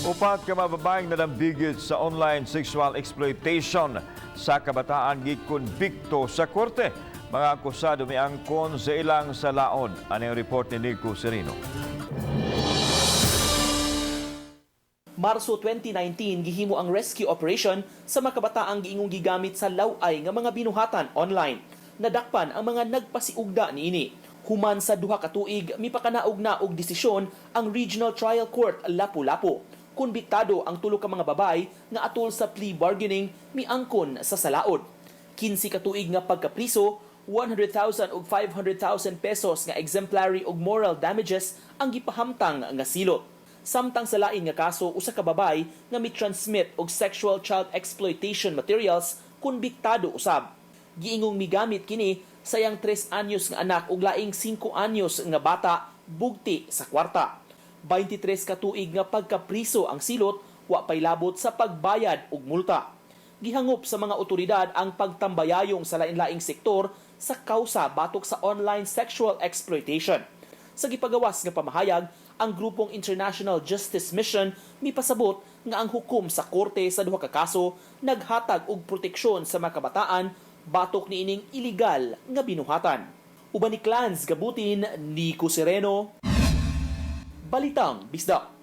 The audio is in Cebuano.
Upat ka mga babaeng nadambigit sa online sexual exploitation sa kabataan gikonbikto sa korte. Mga akusado miangkon sa ilang salaon. Ano yung report ni Nico Serino? Marso 2019, gihimo ang rescue operation sa mga kabataang giingong gigamit sa laway nga mga binuhatan online. Nadakpan ang mga nagpasiugda niini. Human sa 2 ka tuig, mipakanaog na og desisyon ang Regional Trial Court Lapu-Lapu. Konbiktado ang tulo ka mga babay nga atol sa plea bargaining miangkon sa salaod. 15 ka tuig nga pagkapriso, 100,000 ug 500,000 pesos nga exemplary ug moral damages ang gipahamtang nga silot. Samtang sa lain nga kaso, usa ka babay nga mi-transmit og sexual child exploitation materials konbiktado usab. Giingong migamit kini sa iyang 3 anyos nga anak ug laing 5 anyos nga bata bugti sa kwarta. 23 ka tuig nga pagkapriso ang silot, wa pay labot sa pagbayad og multa. Gihangop sa mga otoridad ang pagtambayayong sa lain-laing sektor sa kausa batok sa online sexual exploitation. Sa gipagawas nga pamahayag, ang grupong International Justice Mission mipasabot nga ang hukom sa korte sa duha ka kaso naghatag og proteksyon sa mga kabataan batok niining iligal nga binuhatan. Uban ni Clans Gabutin, Nico Sereno, Balitang Bisdak.